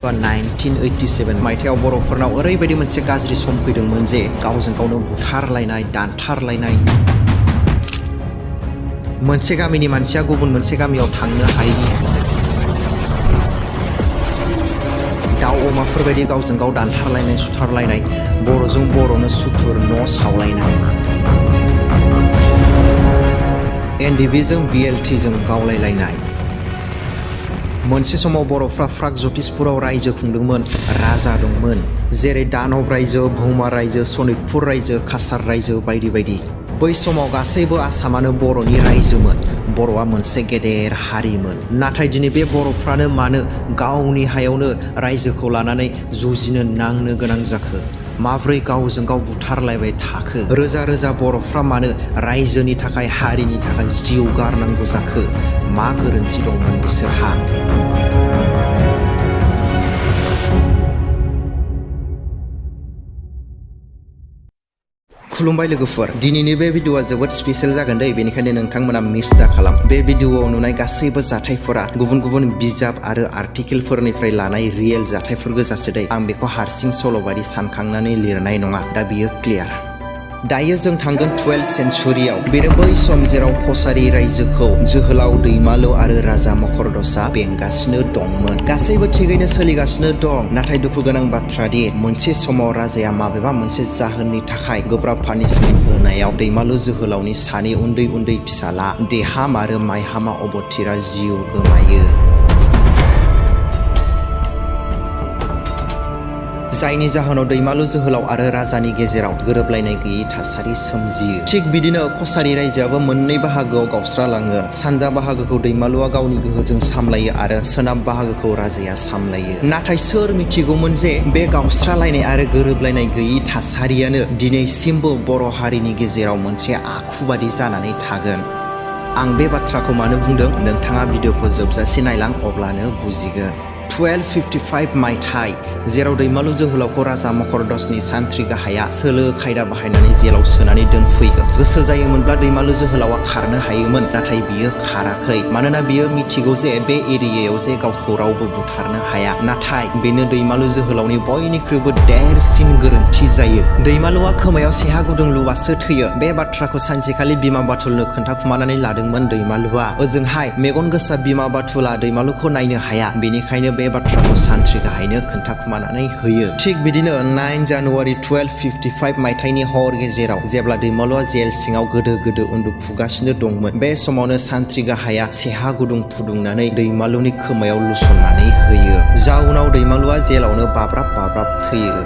1987 मायथाइयाव बर'फोरनाव ओरैबायदि मोनसे गाज्रि सम फैदोंमोन जे गावजों गावनो बुथारलायनाय दानथारलायनाय मोनसे गामिनि मानसिया गुबुन मोनसे गामियाव थांनो हायैनि दाउ अमाफोरबायदि गावजों गाव दानथारलायनाय सुथारलायनाय बर'जों बर'नो सुथुर न' सावलायनाय ndfb जों BLT जों गावलायलायनाय मोनसे समाव बर'फ्रा प्रागज्योतिषपुराव रायजो खुंदोंमोन राजा दंमोन जेरै दानब रायजो भौमा रायजो सनितपुर रायजो काछार रायजो बायदि बायदि बै समाव गासैबो आसामानो बर'नि रायजोमोन बर'आ मोनसे गेदेर हारिमोन नाथाय दिनै बे बर'फ्रानो मानो गावनि हायावनो रायजोखौ लानानै जुजिनो नांनो गोनां जाखो माब्रै गावजों गाव बुथारलायबाय थाखो रोजा रोजा बर'फ्रा मानो रायजोनि थाखाय हारिनि थाखाय जिउ गारनांगौ जाखो मा गोरोन्थि दंमोन बिसोरहा खुलुमबाय लोगोफोर दिनैनि बे भिडिअआ जोबोद स्पेशल जागोन दे बेनिखायनो नोंथांमोना मिस दा खालाम बे भिडिअआव नुनाय गासैबो जाथायफोरा गुबुन गुबुन बिजाब आरो आर्टिकेलफोरनिफ्राय लानाय रियेल जाथायफोर गोजासो दे आं बेखौ हारसिं सल'बायदि सानखांनानै लिरनाय नङा दा बियो क्लियार दायो जों थांगोन 12th सेन्चुरियाव बेनो बै सम जेराव कछारी रायजोखौ जोहोलाव दैमालु आरो राजा मकरदसा बेंगासिनो दंमोन गासैबो थिगैनो सोलिगासिनो दं नाथाय दुखु गोनां बाथ्रा दि मोनसे समाव राजाया माबेबा मोनसे जाहोननि थाखाय गोब्राब पानिशमेन्ट होनायाव दैमालु जोहोलावनि सानै उन्दै उन्दै फिसाला देहाम आरो माइहामा अबथिरा जिउ गोमायो जायनि जाहोनाव दैमालु जोहोलाव आरो राजानि गेजेराव गोरोबलायनाय गैयै थासारि सोमजियो थिग बिदिनो कछारी रायजोआबो मोननै बाहागोआव गावस्रालाङो सानजा बाहागोखौ दैमालुआ गावनि गोहोजों सामलायो आरो सोनाब बाहागोखौ राजाया सामलायो नाथाय सोर मिथिगौमोन जे बे गावस्रालायनाय आरो गोरोबलायनाय गैयै थासारियानो दिनैसिमबो बर' हारिनि गेजेराव मोनसे आखुबादि जानानै थागोन आं बे बाथ्राखौ मानो बुंदों नोंथाङा भिडिअखौ जोबजासे नायलां अब्लानो बुजिगोन 1255 मायथाइ जेराव दैमालु जोहोलावखौ राजा मकरदसनि सान्थ्रि गाहाया सोलो खायदा बाहायनानै जेलाव सोनानै दोनफैगोन गोसो जायोमोनब्ला दैमालु जोहोलावा खारनो हायोमोन नाथाय बियो खाराखै मानोना बियो मिथिगौ जे बे एरियायाव जे गावखौ रावबो बुथारनो हाया नाथाय बेनो दैमालु जोहोलावनि बयनिख्रुइबो देरसिन गोरोन्थि जायो दैमालुआ खोमायाव सेहा गुदुं लुबासो थैयो बे बाथ्राखौ सानसेखालि बिमा बाथुलनो खोन्थाखुमानानै लादोंमोन दैमालुआ ओजोंहाय मेगन गोसा बिमा बाथुला दैमालुखौ नायनो हाया बेनिखायनो बे बाथ्राखौ सान्थ्रि गाहायनो खोन्थाखुमानानै होयो थिग बिदिनो 9 जानुवारि 1255 मायथाइनि हर गेजेराव जेब्ला दैमालुआ जेल सिङाव गोदो गोदो उन्दुफुगासिनो दंमोन बे समावनो सान्थ्रि गाहाया सेहा गुदुं फुदुंनानै दैमालुनि खोमायाव लुसननानै होयो जाउनाव दैमालुआ जेलावनो बाब्राब बाब्राब थैयो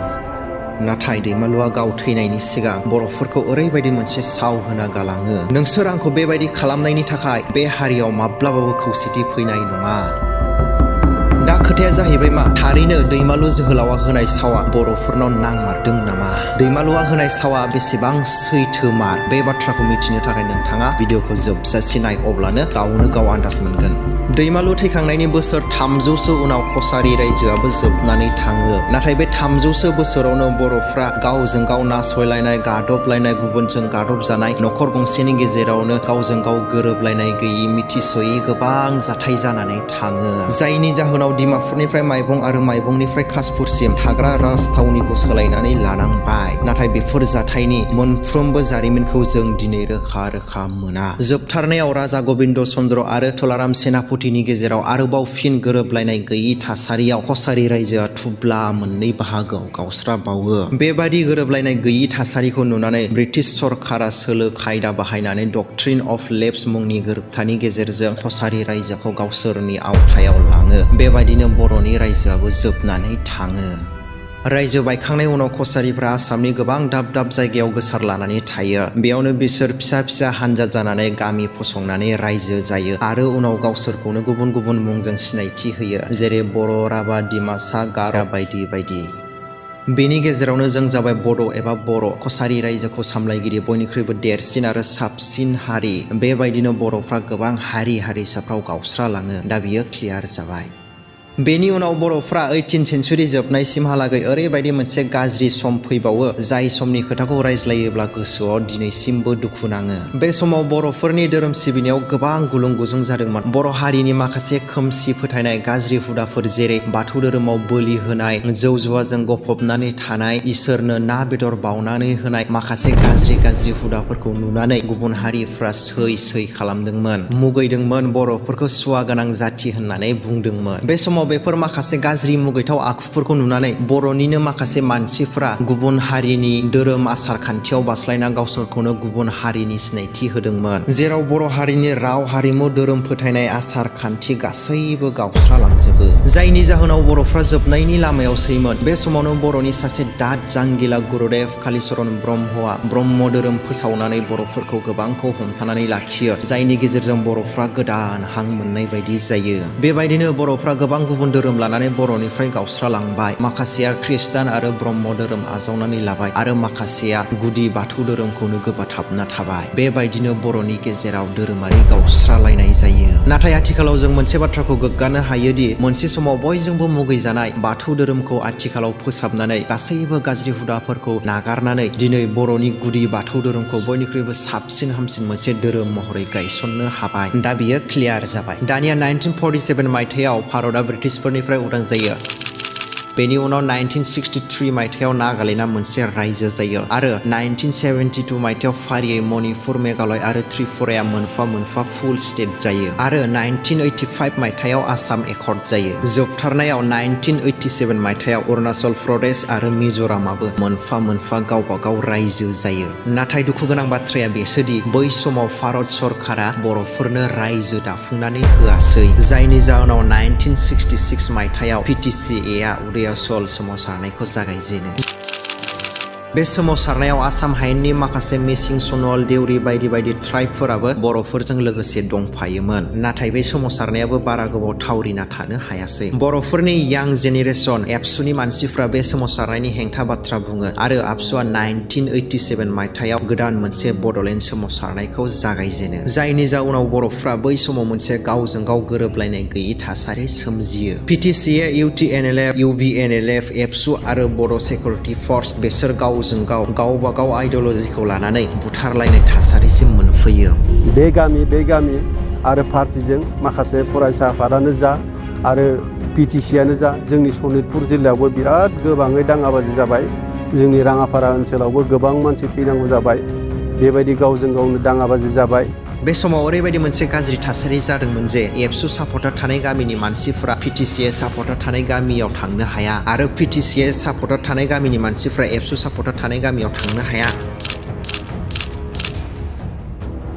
नाथाय दैमालुआ गाव थैनायनि सिगां बर'फोरखौ ओरैबायदि मोनसे साव होना गालाङो नोंसोर आंखौ बेबायदि खालामनायनि थाखाय बे हारियाव माब्लाबाबो खौसेथि फैनाय नङा दा खोथाया जाहैबाय मा थारैनो दैमालु जोहोलावा होनाय सावा बर'फोरनाव नांमारदों नामा दैमालुआ होनाय सावा बेसेबां सैथोमार बे बाथ्राखौ मिथिनो थाखाय नोंथाङा भिडिअखौ जोबजासे नाय अब्लानो गावनो गाव आन्दाज मोनगोन दैमालु थैखांनायनि बोसोर 300सो उनाव कछारी रायजोआबो जोबनानै थाङो नाथाय बे 300सो बोसोरावनो बर'फ्रा गावजों गाव नासयलायनाय गादबलायनाय गुबुनजों गादबजानाय न'खर गंसेनि गेजेरावनो गावजों गाव गोरोबलायनाय गैयै मिथिस'यै गोबां जाथाय जानानै थाङो जायनि जाहोनाव डिमापुरनिफ्राय माइबं आरो माइबंनिफ्राय कासपुरसिम थाग्रा राजथावनिखौ सोलायनानै लानांबाय नाथाय बेफोर जाथायनि मोनफ्रोमबो जारिमिनखौ जों दिनै रोखा रोखा मोना जोबथारनायाव राजा गबिन्द चन्द्र आरो तुलाराम सेनापतिनि गेजेराव आरोबाव फिन गोरोबलायनाय गैयै थासारियाव कछारी रायजोआ थुब्ला मोननै बाहागोआव गावस्राबावो बेबादि गोरोबलायनाय गैयै थासारिखौ नुनानै ब्रिटिश सरकारा सोलो खायदा बाहायनानै डक्ट्रिन अफ लेप्स मुंनि गोरोबथानि गेजेरजों कछारी रायजोखौ गावसोरनि आवथायाव लाङो बेबायदिनो बर'नि रायजोआबो जोबनानै थाङो रायजो बायखांनाय उनाव कछारीफ्रा आसामनि गोबां दाब दाब जायगायाव गोसार लानानै थायो बेयावनो बिसोर फिसा फिसा हानजा जानानै गामि फसंनानै रायजो जायो आरो उनाव गावसोरखौनो गुबुन गुबुन मुंजों सिनायथि होयो जेरै बर' राभा डिमासा गार' बायदि बायदि बेनि गेजेरावनो जों जाबाय बड' एबा बर' कछारी रायजोखौ सामलायगिरि बयनिख्रुइबो देरसिन आरो साबसिन हारि बेबायदिनो बर'फ्रा गोबां हारि हारिसाफ्राव गावस्रालाङो दा बियो क्लियार जाबाय बेनि उनाव बर'फ्रा 18 सेन्चुरि जोबनायसिमहालागै ओरैबायदि मोनसे गाज्रि सम फैबावो जाय समनि खोथाखौ रायज्लायोब्ला गोसोआव दिनैसिमबो दुखु नाङो। बे समाव बर'फोरनि धोरोम सिबिनायाव गोबां गुलुं गुजुं जादोंमोन। बर' हारिनि माखासे खोमसि फोथायनाय गाज्रि हुदाफोर जेरै बाथौ धोरोमाव बोलि होनाय, जौ जुवाजों गफबनानै थानाय, इसोरनो ना बेदर बावनानै होनाय माखासे गाज्रि हुदाफोरखौ नुनानै गुबुन हारिफ्रा सै खालामदोंमोन, मुगैदोंमोन, बर'फोरखौ सुवा गोनां जाथि होननानै बुंदोंमोन। बे समाव बेफोर माखासे गाज्रि मुगैथाव आखुफोरखौ नुनानै बर'निनो माखासे मानसिफ्रा गुबुन हारिनि धोरोम आसार खान्थियाव बास्लायना गावसोरखौनो गुबुन हारिनि सिनायथि होदोंमोन, जेराव बर' हारिनि राव, हारिमु, धोरोम फोथायनाय, आसार खान्थि गासैबो गावस्रालांजोबो, जायनि जाहोनाव बर'फ्रा जोबनायनि लामायाव सैमोन। बे समावनो बर'नि सासे दाद जांगिला गुरुदेव कालिचरण ब्रह्मआ ब्रह्म धोरोम फोसावनानै बर'फोरखौ गोबांखौ हमथानानै लाखियो, जायनि गेजेरजों बर'फ्रा गोदान हां मोननाय बायदि जायो। बेबायदिनो बर'फ्रा गोबां गुबुन धोरोम लानानै बर'निफ्राय गावस्रालांबाय। माखासेया खृष्टान आरो ब्रह्म धोरोम आजावनानै लाबाय आरो माखासेया गुदि बाथौ धोरोमखौनो गोबाथाबना थाबाय। बेबायदिनो बर'नि गेजेराव धोरोमारि गावस्रालायनाय जायो। नाथाय आथिखालाव जों मोनसे बाथ्राखौ गोग्गानो हायोदि मोनसे समाव बयजोंबो मुगैजानाय बाथौ धोरोमखौ आथिखालाव फोसाबनानै गासैबो गाज्रि हुदाफोरखौ नागारनानै दिनै बर'नि गुदि बाथौ धोरोमखौ बयनिख्रुइबो साबसिन हामसिन मोनसे धोरोम महरै गायसननो हाबाय। दा बियो क्लियार जाबाय। दानिया 1947 मायथाइयाव भारतआ ब्रिटिशफोरनिफ्राय उदां जायो। बेनि उनाव 1963 मायथाइयाव नागालेण्डआ मोनसे रायजो जायो आरो 1972 मायथाइयाव फारियै मणिपुर, मेघालय आरो त्रिपुराया मोनफा फुल स्टेट जायो आरो 1985 मायथाइयाव आसाम एकर्ड जायो। जोबथारनायाव 1987 मायथाइयाव अरुणाचल प्रदेश आरो मिज'रामाबो मोनफा गावबागाव रायजो जायो। नाथाय दुखुगोनां बाथ्राया बेसोदि बै समाव भारत सरकारा बर'फोरनो रायजो दाफुंनानै होआसै, जायनि जाहोनाव 1966 मायथाइयाव PTCA उदयाचल सोमावसारनायखौ जागायजेनो। बे सोमावसारनायाव आसाम हायेननि माखासे मिसिं, सनवाल, देउरि बायदि ट्राइबफोराबो बर'फोरजों लोगोसे दंफायोमोन। नाथाय बे सोमावसारनायाबो बारा गोबाव थावरिना थानो हायासै। बर'फोरनि यां जेनेरेसन एबसुनि मानसिफ्रा बे सोमावसारनायनि हेंथा बाथ्रा बुङो आरो आबसुआ 1987 मायथाइयाव गोदान मोनसे बड'लेण्ड सोमावसारनायखौ जागायजेनो, जायनि जाउनाव बर'फ्रा बै समाव मोनसे गावजों गाव गोरोबलायनाय गैयै थासारि सोमजियो। PTCA, UTNLF, UBNLF, एबसु आरो बर' सिकिउरिटि फर्स बेसोर गावजों गाव गावबागाव आइडिय'लजिखौ लानानै बुथारलायनाय थासारिसिम मोनफैयो। बे गामि आरो पार्टिजों माखासे फरायसा आफादानो जा आरो PTCआनो जा जोंनि सनितपुर जिल्लायावबो बिराद गोबाङै दाङाबाजि जाबाय। जोंनि राङापारा ओनसोलावबो गोबां मानसि थैनांगौ जाबाय। बेबायदि गावजों गावनो दाङाबाजि जाबाय। बे समाव ओरैबायदि मोनसे गाज्रि थासारि जादोंमोन जे एबसु सापर्टार थानाय गामिनि मानसिफ्रा PTCA सापर्टार थानाय गामियाव थांनो हाया आरो PTCA सापर्टार थानाय गामिनि मानसिफ्रा एबसु सापर्टार थानाय गामियाव थांनो हाया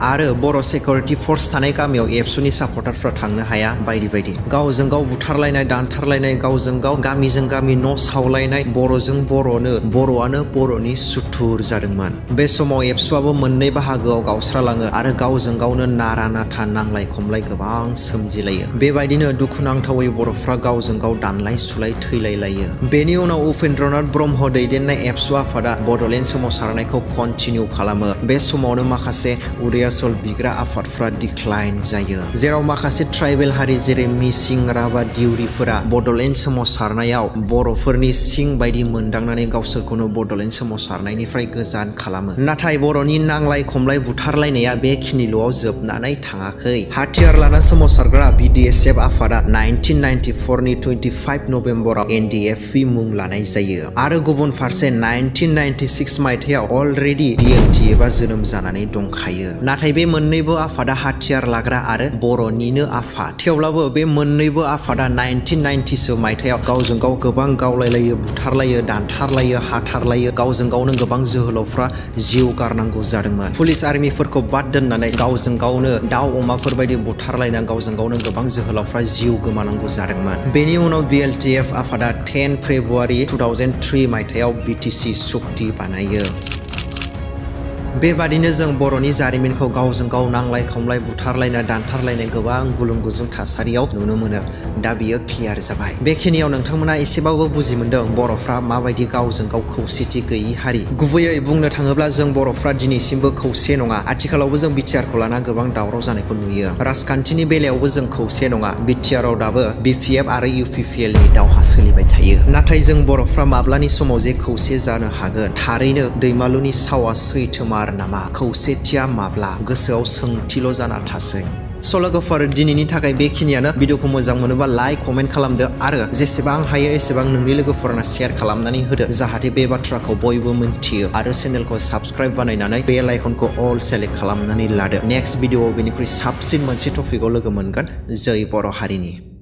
आरो बर' सिकिउरिटि फर्स थानाय गामियाव एबसुनि सापर्टारफ्रा थांनो हाया बायदि। गावजों गाव बुथारलायनाय, दानथारलायनाय, गावजों गाव गामिजों गामि न' सावलायनाय, बर'जों बर'आनो बर'नि सुथुर जादोंमोन। बे समाव एबसुआबो मोननै बाहागोआव गावस्रालाङो आरो गावजों गावनो नारा नाथा नांलाय खमलाय गोबां सोमजिलायो। बेबायदिनो दुखुनांथावै बर'फ्रा गावजों गाव दानलाय सुलाय थैलायलायो। बेनि उनाव उपेन्द्रनाथ ब्रह्म दैदेननाय एबसु आफादा बड'लेण्ड सोमावसारनायखौ कन्टिनिउ खालामो। बे समावनो माखासे उदयाचल बिग्रा आफादफ्रा डिक्लाइन जायो, जेराव माखासे ट्राइबेल हारि जेरै मिसिं, राभा, दिउरिफोरा बड'लेण्ड सोमावसारनायाव बर'फोरनि सिं बायदि मोनदांनानै गावसोरखौनो बड'लेण्ड सोमावसारनायनिफ्राय गोजान खालामो। नाथाय बर'नि नांलाय खमलाय बुथारलायनाया बेखिनिल'आव जोबनानै थाङाखै। हाथियार लाना सोमावसारग्रा BDSF आफादा 1994 नि 25 नभेम्बराव ndfb मुं लानाय जायो आरो गुबुन फारसे 1996 मायथाइयाव अलरेडि BLTFआ जोनोम जानानै दंखायो। नाथाय बे मोननैबो आफादा हाथियार लाग्रा आरो बर'निनो आफाद। थेवब्लाबो बे मोननैबो आफादा 1990 मायथाइयाव गावजों गाव गोबां गावलायलायो, बुथारलायो, दानथारलायो, हाथारलायो। गावजों गावनो गोबां जोहोलावफ्रा जिउ गारनांगौ जादोंमोन। पुलिस आर्मिफोरखौ बाद दोननानै गावजों गावनो दाउ अमाफोर बायदि बुथारलायना गावजों गावनो गोबां जोहोलावफ्रा जिउ गोमानांगौ जादोंमोन। बेनि उनाव BLTF आफादा 10 फेब्रुवारि 2003 मायथाइयाव BTC सुक्ति बानायो। बेबादिनो जों बर'नि जारिमिनखौ गावजों गाव नांलाय खमलाय बुथारलायनाय दानथारलायनाय गोबां गुलुं गुजुं थासारियाव नुनो मोनो। दा बियो क्लियार जाबाय। बेखिनियाव नोंथांमोना एसेबाबो बुजि मोनदों बर'फ्रा माबायदि गावजों गाव खौसेथि गैयि हारि। गुबैयै बुंनो थाङोब्ला जों बर'फ्रा दिनैसिमबो खौसे नङा। आथिखालावबो जों बिटिआरखौ लाना गोबां दावराव जानायखौ नुयो। राजखान्थिनि बेलायावबो जों खौसे नङा। बिटिआराव दाबो बिपिएफ आरो UPPL नि दावहा सोलिबाय थायो। नाथाय जों बर'फ्रा माब्लानि समाव जे खौसे जानो हागोन, थारैनो दैमालुनि सावा सैथोमार नामा? खौसेथिया माब्ला? गोसोआव सोंथिल' जाना थासै। स' लोगोफोर, दिनैनि थाखाय बेखिनियानो। भिडिअखौ मोजां मोनोबा लाइक कमेन्ट खालामदो आरो जेसेबां हायो एसेबां नोंनि लोगोफोरनो शेयार खालामनानै होदो, जाहाथे बे बाथ्राखौ बयबो मिन्थियो। आरो चेनेलखौ साबस्क्राइब बानायनानै बेल आइकनखौ अल सेलेक्ट खालामनानै लादो। नेक्स्ट भिडिअआव बेनिख्रुइ साबसिन मोनसे टपिकआव लोगो मोनगोन। जै बर' हारिनि।